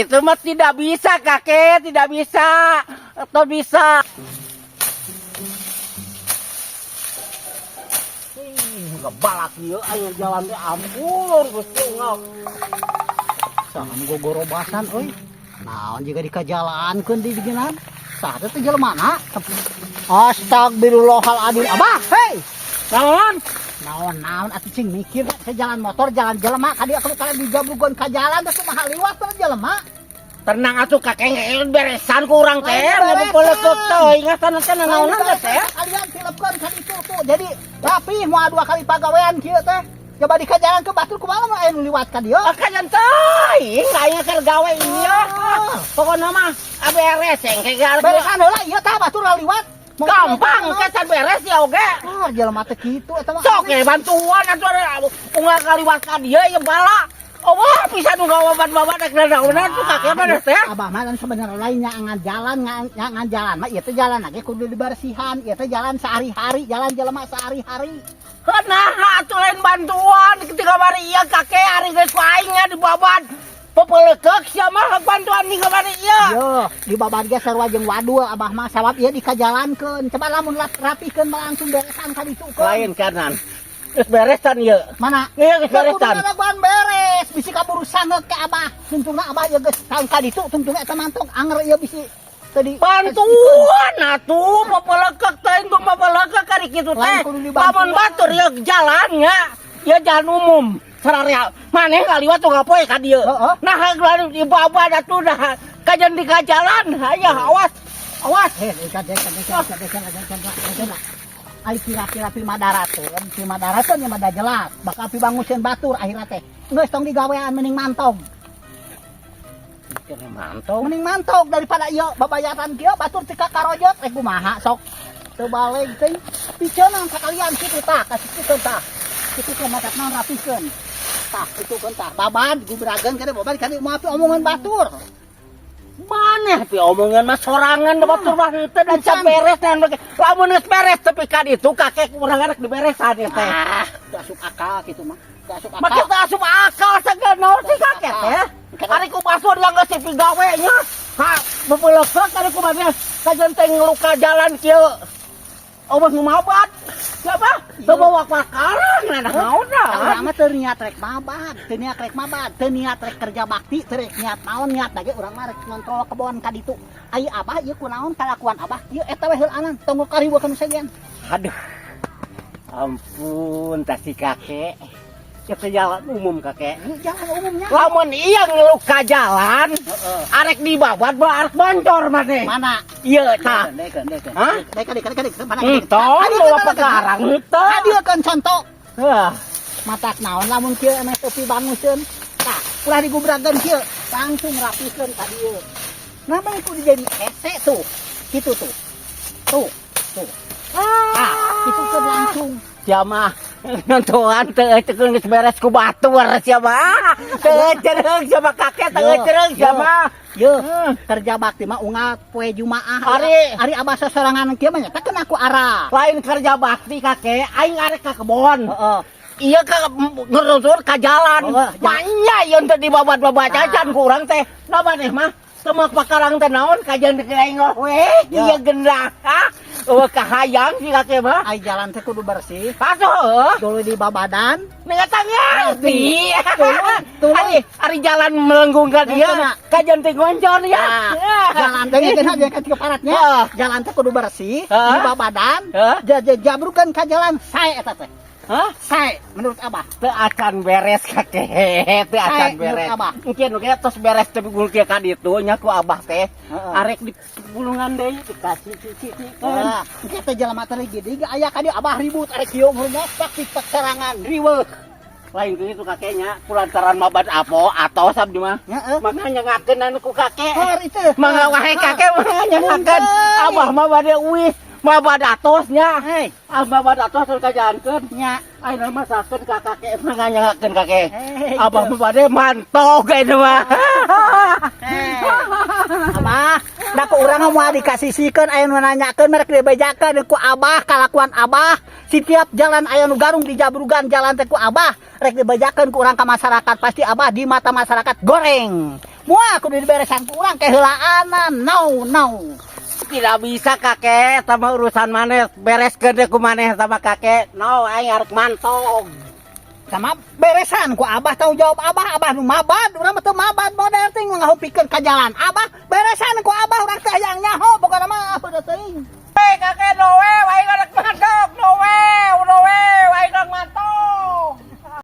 Itu mah tidak bisa, Kakek, tidak bisa. Atau bisa. Ih, ngebalak ieu ayo jalan teh, ampun Gusti unggal. Saha nu gogorobasan euy? Naon jiga dikajalankeun di diginan? Saha teh jelema? Astagfirullahaladzim. Abah, hei. Naon? Naon naon atuh, cing mikir teh jalan motor, jalan jelema ka dieu, kalau dijabrukeun ka jalan teh kumaha liwat teh jelema? Tenang atuh, Kakek, beresan ku urang teh, Lain beresan. ngabepelekeuk teuing asa teh nanaonan teh. Kalian tilepkeun ka ditu tuh. Jadi rapi moal dua kali pagawean kieu teh. Coba di jalan ke batur kumaha mah aya nu liwat ka dieu? Ah, kajan teuing, aing keur gawe ieu. Pokona mah beres engke. Beresan heula ieu tah, batur liwat. Gampang, kecan beres ya oge. Ah, jelema teh kitu eta mah. Sok ya bantuan atuh, ada unggal kaliwat ka dieu ieu bala. Oh, wah, bisa nu gawaban-babat rek naonan tuh kakek mah teh. Abah mah kan sebenarnya lain nyangan jalan, nyangan jalan mah ieu teh jalan ge kudu dibersihan, ieu teh jalan sehari-hari, jalan jelema sehari-hari. Nah, atuh lain bantuan ketika mari ieu kakek, ari geus ku aing nya dibabat. Pepelekeuk sia mah bantuan di kamari ieu. Yo, di babad ge sarua jeung wadul abah mah, sabab ieu dikajalankeun. Coba lamun rapihkeun mah langsung beresan ka ditu keun. Lain kanan. Geus beresan ieu. Mana? Ieu geus beresan. Kudu ngalaguan beres, bisi kaburu sangeuk ke abah. Tungtungna abah ieu geus tahun ka ditu, tungtungna eta mantong anger ieu bisi teu di Bantuan atuh pepelekeuk teh, tong pepelekeuk kari kitu teh. Lain kudu dibantuan. Lamun batur ieu jalan nya, ieu jalan umum. Sararea maneh ngaliwat tuh ngapoe ka dieu. Heeh. Nah, lalu di babad atuh dah kajan di jalan. Aya awas. Awas. Eh, dekat dekat dekat dekat dekat dekat dekat dekat. Ai kira-kira pi madarateun nya mah jelas. Bakal pibanguseun batur akhirna teh. Geus tong digawean, mending mantog. Mantog. Mending mantog daripada ieu babayaran kieu batur teu kakarojot rek kumaha sok. Teu baleg teh. Piceunang sakalian kitu tah, kasih kitu tah. Kitu teh matak naon rapihkeun. Tah, kitu keun tah. Babad gubrageun kade babad kade moal omongan batur. Maneh pi omongan mah sorangan da batur mah henteu dan Pisan. Beres dan lamun geus beres tepi ka ditu kakek urang rek diberesan ieu teh. Ah, teu asup akal kitu mah. Teu asup akal. Maka teu asup akal sagala naon sih kakek teh. Ari ku batur yang geus dipigawe nya. Ha, bepelekeuk ari ku maneh kajen teh ngeluka jalan kieu. Oh, nu mabat. Siapa? Teu bawa pakarang nah naon dah. Urang mah teu niat rek mabad, teu niat rek mabad, teu niat rek kerja bakti, teu rek niat naon, niat lagi urang mah rek ngontrol kebon ka ditu. Ai abah ieu kunaon kalakuan abah? Ieu eta we heulanan, tong kariweukeun sejen. Aduh. Ampun, tah si kakek. Itu jalan umum, Kakek. Ini jalan umumnya. Lamun iya ngeluka jalan, arek dibabat mah arek boncor maneh. Mana? Iya tah. Dekeun, dekeun. Hah? Dekeun, dekeun, dekeun. Mana? Entong bawa pekarang henteu. Kadieu kan contoh. Hah. Matak naon lamun kieu emeh teu pibanguseun. Tah, ulah digubrakeun kieu, langsung rapihkeun ka dieu. Nah, mah kudu jadi hese tuh. Kitu tuh. Tuh, tuh. Ah, itu kan langsung. Sia mah nontonan teu teu geus beres ku batur sia mah. Teu cereung sia mah, kakek, teu cereung sia mah. Yo, kerja bakti mah unggal poe Jumaah. Ari. Ari abah sasorangan kieu mah nya teh kena ku arah. Lain kerja bakti, Kakek, aing arek ka kebon. Heeh. Iya ka ngerusur ka jalan. Heeh. Manya ieu teh dibabat-babat Ah. cacan ku urang teh. Nah, maneh mah semak pakarang teh naon kajian di we Ya. ieu gendah. Ah, eueuh kahayang si kakek mah. Ai jalan teh kudu bersih. Atuh heuh. Dulu di babadan. Ning eta ngerti. Tuluy, tuluy. Ari ari jalan melengkung ka dia, Kena. kajian teh ngoncor ya. Nah, jalan teh kena dia kan paratnya. Heeh. Jalan teh kudu bersih, Heeh. di babadan. Heeh. Jabrukan ka jalan sae eta teh. Hah? Sae menurut abah. Teu acan beres, Kakek, teu acan Sae, menurut beres. Abah. Mungkin oke tos beres tapi gul ka ditu nya ku abah teh. Heeh. Arek di pulungan deui dikasih cici. Nah, engke teh jelema teh gede aya ka dieu abah ribut arek kieu ngomong di serangan riweuh. Lain gitu kakeknya, kulantaran mabad apo atau abdi mah. Heeh. Makanya ngakeun anu ku kakek. Hor itu. Mangga wae, Kakek, mangga nyangakeun. Abah mah bade uih, mabad atosnya. Hei, Abah mabad atos terus kajalankeun. Nya. Ayeuna mah sakeun ka kakek, mangga nyangakeun kakek. Hei, Abah mah bade mantog ieu mah. Hei. Abah, da ku urang mah moal dikasihkeun aya nu nanyakeun merek dibejakeun ku abah kalakuan abah. Setiap jalan aya nu garung dijabrugan jalan teh ku abah, rek dibejakeun ku urang ka masyarakat, pasti abah di mata masyarakat goreng. Moal kudu diberesan ku urang keheulaanan. No, no. Tidak bisa, Kakek, sama urusan maneh bereskeun deh ku maneh sama Kakek. No, aing arek mantog. Sama beresan ku Abah, tanggung jawab Abah, Abah nu mabad, urang mah teu mabad model teh ngahumpikeun ka jalan. Abah beresan ku Abah, urang teh hayang nyaho pokona mah udah teuing.